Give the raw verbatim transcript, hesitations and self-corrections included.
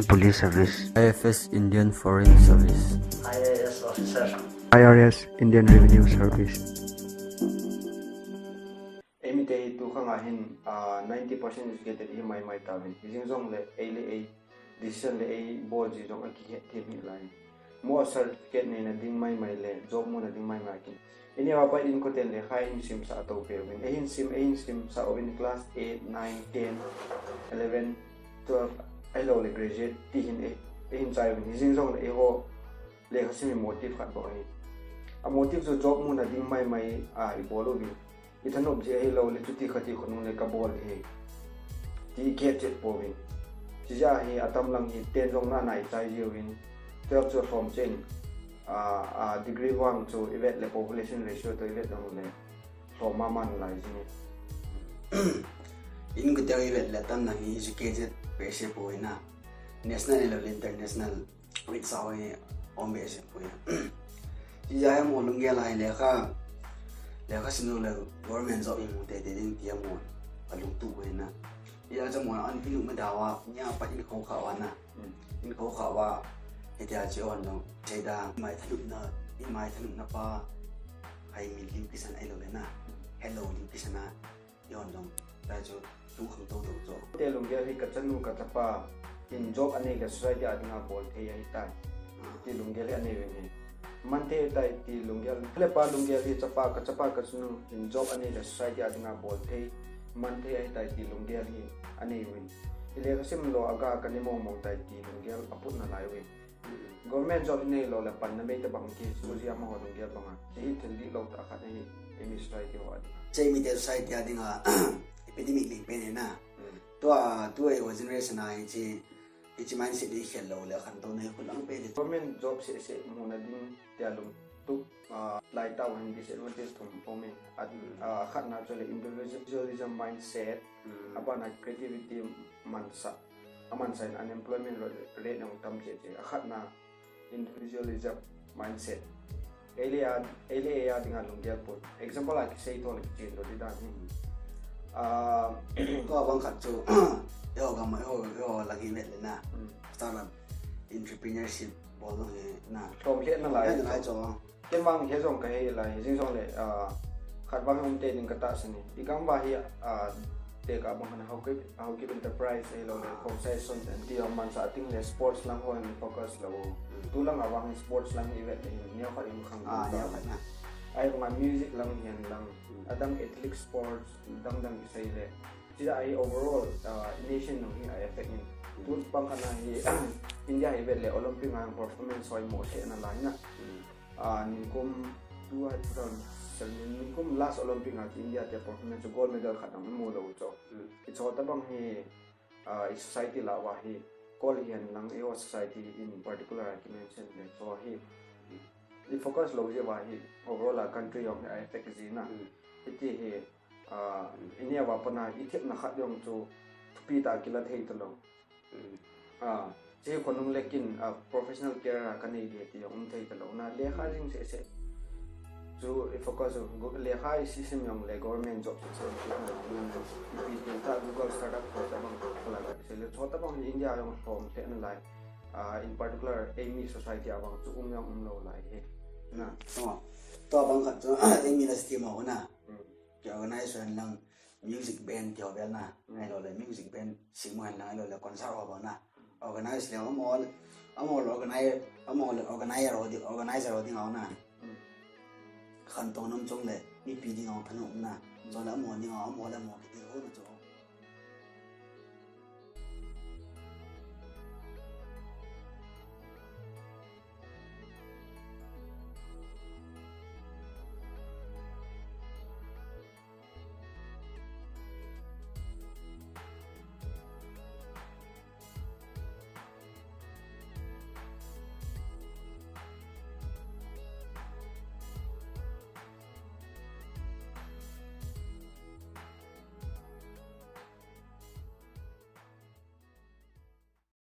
Police Service, I F S, Indian Foreign Service, I A S officer, I R S, Indian Revenue Service. Eimi te hi tu khang a hin, ah, ninety percent educated hi mai mai tauvin. Hijeng jongle ei le ei decision le ei bol ji jong akihet them hi lai. Mo certificate neina ding mai mai le job muna ding mai mai kin. Ini a pa in koten lekha in simsah to peuvin. Eihin sim, eihin simsah uvin class eight, nine, ten, eleven, twelve, ahilou le graduate ti hin ei, eihin chai uvin. Hijeng jongle eiho lekha sim hi motive khat bou ahi. A motive chu job muna ding mai mai a ibol uvin. Ithanop ji ahilou le chuti khati khonung le kabol hi ti ikhet chet pouvin. Chijeh a hi atam lang hi ten jong nana ichai jiuvin. Twelve chu alhom chen, a, a degree vang chu ivet le population ratio to ivet jong le lhom mama nalai jing e. In kote ivet le atam lang hi educated behseh pouvin a. National ahilou le international Witsa hoi om behseh poi. Hijeh a amaho lunggel a hi lekha, lekha simlou le government job hi mu teitei ding ti amaho alungtup u ahi na. Hijeh a chu amaho an pilung ma dawa, nia pat in khoukhah uva na. In khoukhah uva, hitia chu hon jong, cheida, imai thanopna, imai thanopna pa, hai mi liu kisan ahilou le na. Hello liu kisan a. Yon jong, tua chu, lungkham toto chu. Te lunggel hi kachanu kachapa, in job anei le society a dinga bol thei ahitai. Ti lunggel hi anei uvin ahi. Man thei ahitai ti lunggel. Le pa lunggel hi chapa, kachapa kachanu, in job anei le society a dinga bol thei. Man thei ahitai ti lunggel hi anei uvin. Ile kasim lou aga kani mong mong tai ti lunggel aput nalai uvin. Government job inei lou le panna mei tabang ki, suji amaho lunggel banga. Hiche hi thil dihlou tah khat ahi, eimi society ho a dinga. Hiche eimi te society a dinga, epidemic leng pen ahi na. Tua, tua eiho generation a hiche, hiche mindset hi khel lou le khantouna hi khulang pen ahi. Government job seh seh muna ding tia lungtup, ah, lai tah uva hin disadvantage thum um e. A, ah, khatna chu le individualism mindset, abana creativity mansah. Aman sign unemployment rate, rate jong tam cheh cheh. Akhatna individualism mindset. Eile a, eile a dinga lunggel pon. Example a kisei to le kichen to di dan hi. Ah, tua bang khat chu, eiho gam, eiho, eiho lang hi vet le na. Startup entrepreneurship bol jong hi na. Lhom lheh nalai. Lhom lheh nalai chu. Ken vang hi jong kahe lai, hijeng jongle, ah, khat vang um tei ding katahsan e. I gam uva hi, ah, tekah bang khat Haokip, Haokip Enterprise ahilou le, Khongsai Son and ti a mansah a ting le sports lang ho in focus lou. Tu lang a vang sports lang hi vet le hin, neo khat in khang ah, neo khat na. Ahivanga music lang hihen lang, adang athletic sports, dang dang kisei le. Chijeh a hi overall, ah, nation jong hi a affect in. Tu bang khat na hi, India hi vet le Olympic a performance hoi mo lheh nalai na. Ah, nikum, tu a two thousand seven, nikum last Olympic a India te performance gold medal khat jong imu lou u chu. Hiche tabang hi, ah, i society lah uva hi, kol hihen lang eiho society in particular a kimention le chu hi. I focus lou jeh uva hi, overall a country jong hi a affect ji na. Hiti hi, ah, i neo a pat a i thepna khat jong chu thupi tah a kila thei talou. Ah, hiche khonung le ken, ah, professional career a kanei ding ti jong um thei talou na, lekha jing seh seh. Chu i focus u, go-, lekha i sim sim jong le government job seh seh, ipi ti ta Google startup ho tabang kala ka sei le, chu tabang hi India jong lhom lheh nalai. Ah, in particular, eimi society a vang chu um jong um lou lai hi. Na. Oh. Tua bang khat chu, eimi la stima ho na. Ki organize hen lang music band ti ho bel na. Ahilou le music band sim hen lang, ahilou le concert ho bang na. Organize le amaho, amaho le organize, amaho le organizer ho ding, organizer ho ding ho na. Khantouna um chung le mipi ding ho thanom na. Chule amaho ding ho, amaho le amaho kiti ho na chu.